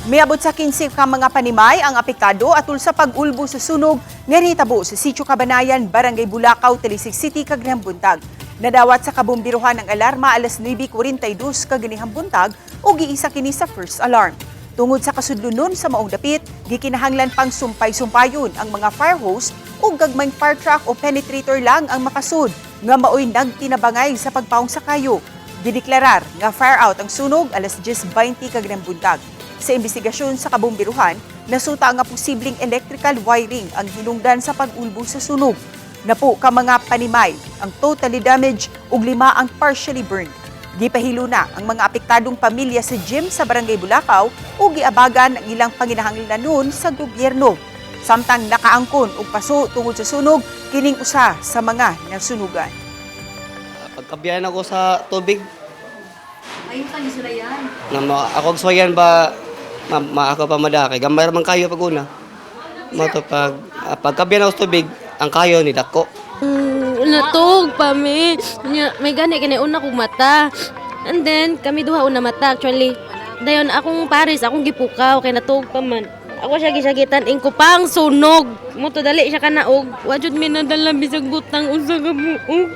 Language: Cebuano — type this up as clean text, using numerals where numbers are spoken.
Miabot sa 15 ka mga panimay ang apektado atul sa pag-ulbo sa sunog nga nahitabo sa Sitio Kabanayan, Barangay Bulacau, Talisay City kaganihang buntag. Nadawat sa kabumbiruhan ang alarma alas 9:42 kaganihang buntag ug giisa kini sa first alarm. Tungod sa kasudlonon sa maong dapit, gikinahanglan pang sumpay-sumpayon ang mga fire hose ug gagmayng fire truck o penetrator lang ang makasud nga maoy nagtinabangay sa pagpaong sa kayo. Gideklarar nga fire out ang sunog alas 10:20 kaganihang buntag. Sa imbestigasyon sa kabumbiruhan, nasuta nga posibleng electrical wiring ang hinungdan sa pag-ulbo sa sunog. Napo ka mga panimay ang totally damaged ug lima ang partially burned. Gipahilo na ang mga apektadong pamilya sa gym sa Barangay Bulacau ug giabagan ang ilang panginahanglanon sa gobyerno. Samtang nakaangkon og paso tungod sa sunog kining usa sa mga nasunugan. Pagkabiyan ako sa tubig, Ayun ka, gisulayan. Na ako suwayan ba, ma ako pa madakay. Gamay ra man kayo pag una. Mo to pag pagkabiyan ako sa tubig, ang kayo ni dako. Natug pa mi. Nya, may gani kini una kong mata. And then kami duha una mata actually. Dayon akong pares akong gipukaw kay natug pa man. Ako siya gisagitan ingko pang sunog. Mo to dali siya kanaog. Wa jud mi nadala bisag butang usa ka buok.